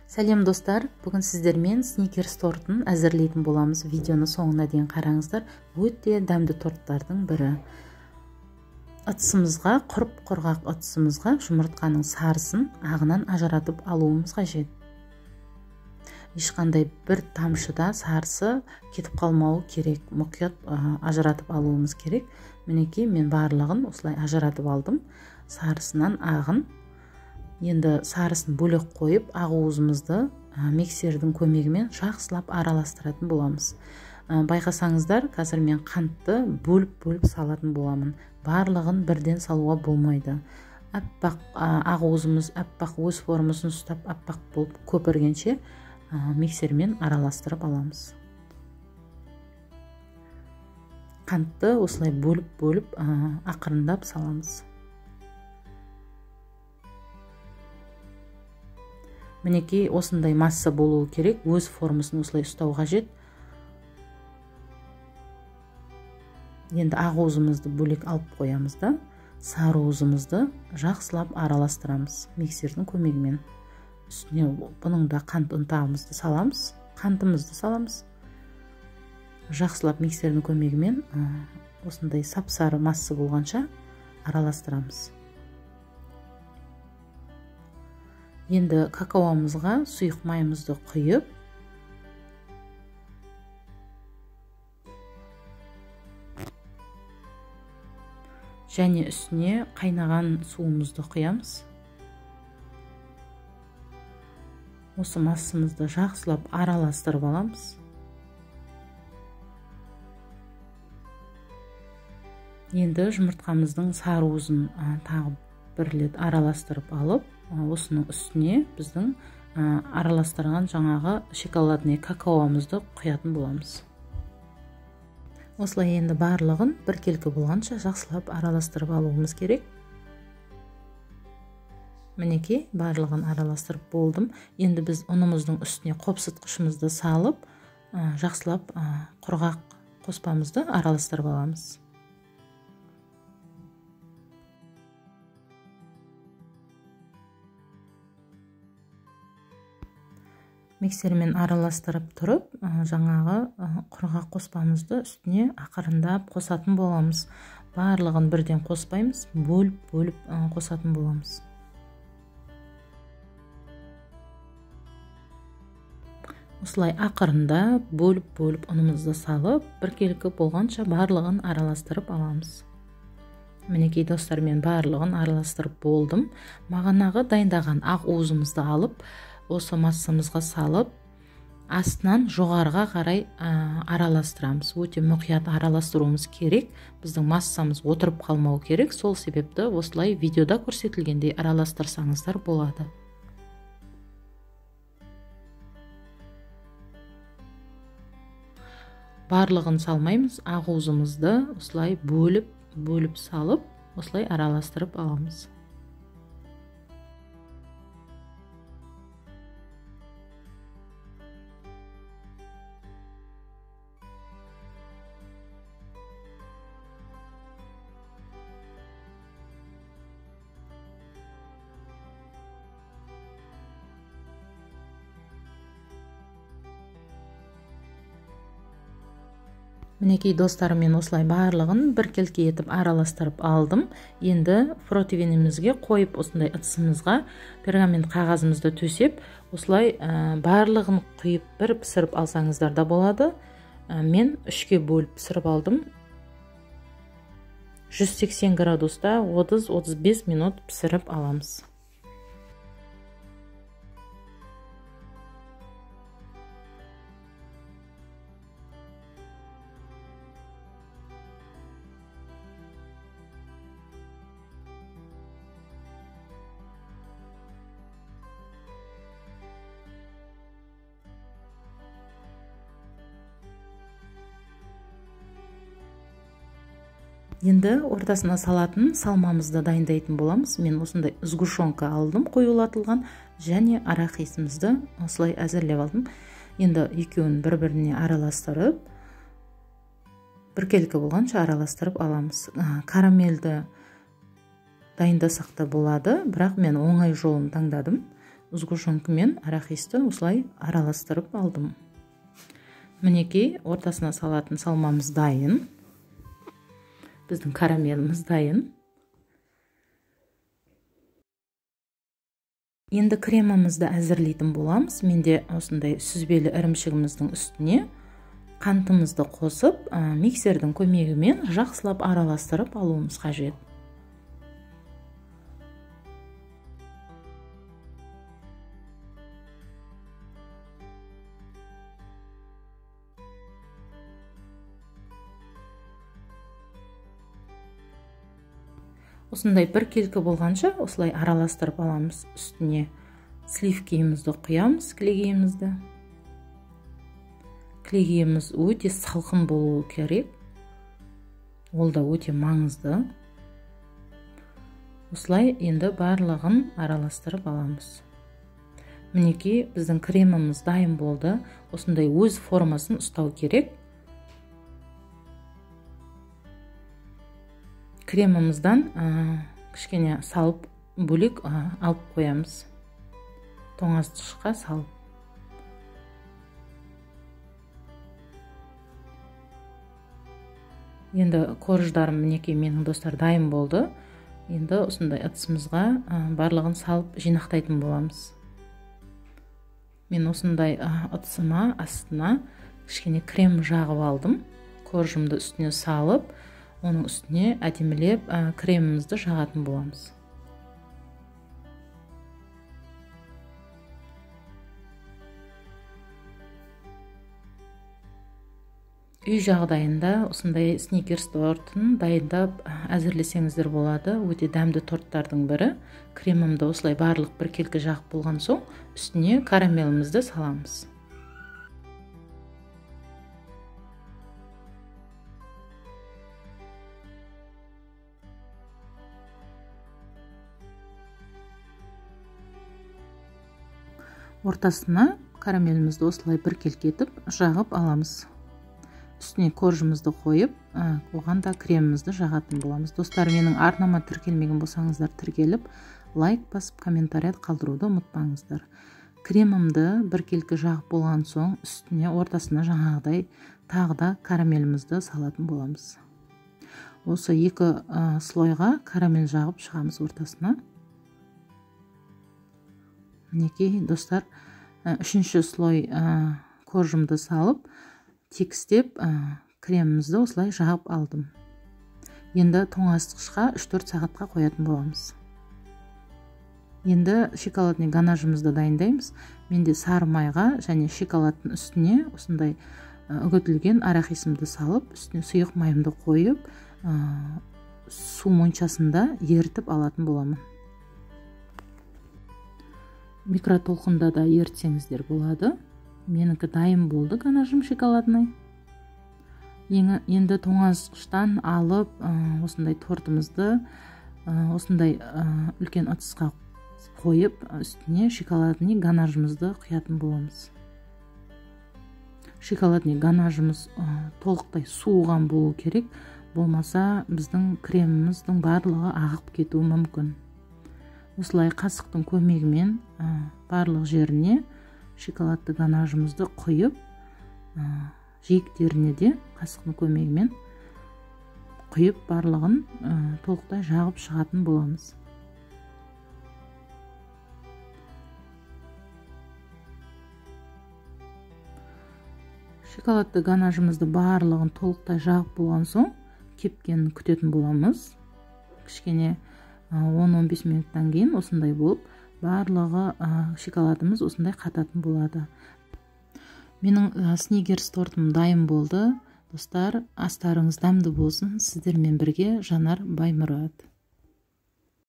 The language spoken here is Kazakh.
Сәлем достар, бүгін сіздермен сникерс тортын әзірлейтін боламыз. Видеоны соңына дейін қараңыздар. Өте дәмді торттардың бірі. Ыдысымызға, құрып құрғақ ыдысымызға жұмыртқаның сарысын ағынан ажыратып алуымыз қажет. Ешқандай бір тамшыда сарысы кетіп қалмауы керек. Мұқият ажыратып алуымыз керек. Мінекей мен барлығын осылай ажыратып алдым. Сарысынан ағын. Енді сарысын бөлек қойып, ақ уызымызды миксердің көмегімен жақсылап араластыратын боламыз. Байқасаңыздар, қазір мен қантты бөліп-бөліп салатын боламын. Барлығын бірден салуға болмайды. Аппақ ақ уызымыз аппақ өз формасын ұстап аппақ болып көпіргенше миксермен араластырып аламыз. Қантты осылай бөліп-бөліп ақырындап саламыз. Мінекей осындай масса болуы керек, өз формасын осылай ұстау қажет. Енді ақ уызымызды бөлек алып қоямыз да, сары уызымызды жақсылап араластырамыз миксердің көмегімен. Үстіне бұның да қант ұнтағымызды саламыз, қантымызды саламыз. Жақсылап миксердің көмегімен осындай сап-сары масса болғанша араластырамыз. Енді какаомызға сұйық майымызды құйып, және үстіне қайнаған суымызды құямыз. Осы массамызды жақсылап араластырып аламыз. Енді жұмыртқамыздың сары уызын тағы бір рет араластырып алып, осының үстіне біздің араластырған жаңағы шоколадный какаомызды құятын боламыз. Осылай енді барлығын біркелкі болғанша жақсылап араластырып алуымыз керек. Мінекей барлығын араластырып болдым. Енді біз ұнымыздың үстіне қопсытқышымызды салып, жақсылап құрғақ қоспамызды араластырып аламыз. Миксермен араластырып тұрып, жаңағы құрғақ қоспамызды үстіне ақырындап қосатын боламыз. Барлығын бірден қоспаймыз, бөліп-бөліп қосатын боламыз. Осылай ақырындап бөліп-бөліп ұнымызды салып, біркелкі болғанша барлығын араластырып аламыз. Мінекей достар, мен барлығын араластырып болдым. Бағанағы дайындаған ақ уызымызды алып, осы массамызға салып, астынан жоғарыға қарай араластырамыз. Өте мұқият араластыруымыз керек. Біздің массамыз отырып қалмау керек. Сол себепті осылай видеода көрсетілгендей араластырсаңыздар болады. Барлығын салмаймыз, ақ уызымызды осылай бөліп-бөліп салып, осылай араластырып аламыз. Мінекей достарым, мен осылай барлығын біркелкі етіп араластырып алдым. Енді противенімізге қойып, осындай ыдысымызға пергамент қағазымызды төсеп, осылай барлығын құйып бір пісіріп алсаңыздар да болады. Мен 3-ке бөліп пісіріп алдым. 180 градуста 30-35 минут пісіріп аламыз. Енді ортасына салатын салмамызды дайындайтын боламыз. Мен осындай сгущенка алдым, қоюлатылған, және арахисімізді осылай әзірлеп алдым. Енді екеуін бір-біріне араластырып, біркелкі болғанша араластырып аламыз. Карамельді дайындасақ та болады, бірақ мен оңай жолын таңдадым. Сгущенка мен арахисті осылай араластырып алдым. Мінекей, ортасына салатын салмамыз дайын. Біздің карамеліміз дайын. Енді кремімізді әзірлейтін боламыз. Менде осындай сүзбелі ірімшігіміздің үстіне қантымызды қосып, миксердің көмегімен жақсылап араластырып алуымыз қажет. Осындай біркелкі болғанша осылай араластырып аламыз. Үстіне сливкиімізді құямыз, кілегейімізді. Кілегейіміз өте салқын болуы керек. Ол да өте маңызды. Осылай енді барлығын араластырып аламыз. Мінекей, біздің креміміз дайын болды. Осындай өз формасын ұстау керек. Кремімізден кішкене салып бөлек алып қоямыз. Тоңазытқышқа салып. Енді корждарым мінекей менің достар дайын болды. Енді осындай ыдысымызға барлығын салып жинақтайтын боламыз. Мен осындай ыдысыма астына кішкене крем жағып алдым. Коржымды үстіне салып, оның үстіне әдемілеп кремімізді жағатын боламыз. Үй жағдайында осындай сникерс тортын дайындап әзірлесеңіздер болады. Өте дәмді торттардың бірі. Кремімді осылай барлық біркелкі жағып болған соң үстіне карамелімізді саламыз. Ортасына карамелімізді осылай біркелкі етіп жағып аламыз. Үстіне коржымызды қойып, оған да кремімізді жағатын боламыз. Достар, менің арнама тіркелмеген болсаңыздар тіркеліп, лайк басып, комментарий қалдыруды ұмытпаңыздар. Кремімді біркелкі жағып болған соң үстіне ортасына жаңағыдай тағы да карамелімізді салатын боламыз. Осы екі слойға карамель жағып шығамыз ортасына. Мінекей, достар, үшінші слой коржымды салып, текстеп кремімізді осылай жағып алдым. Енді тоңазытқышқа 3-4 сағатқа қоятын боламыз. Енді шоколадный ганажымызды дайындаймыз. Менде сары майға және шоколадтың үстіне осындай үгітілген арахисімді салып, үстіне сұйық майымды қойып, су моншасында ерітіп алатын боламын. Микротолқында да ерітсеңіздер болады. Менікі дайын болды ганажым шоколадный. Енді тоңазытқыштан алып, осындай тортымызды осындай үлкен ыдысқа қойып, үстіне шоколадный ганажымызды құятын боламыз. Шоколадный ганажымыз толықтай суыған болу керек, болмаса біздің креміміздің барлығы ағып кетуі мүмкін. Осылай қасықтың көмегімен барлық жеріне шоколадты ганажымызды құйып, жиектеріне де қасықтың көмегімен құйып, барлығын толықтай жағып шығатын боламыз. Шоколадты ганажымызды барлығын толықтай жағып болған соң кепкенін күтетін боламыз. Кішкене 10-15 минуттан кейін осындай болып, барлығы шоколадымыз осындай қататын болады. Менің сникерс тортым дайын болды. Достар, астарыңыз дәмді болсын. Сіздермен бірге Жанар Баймұрат.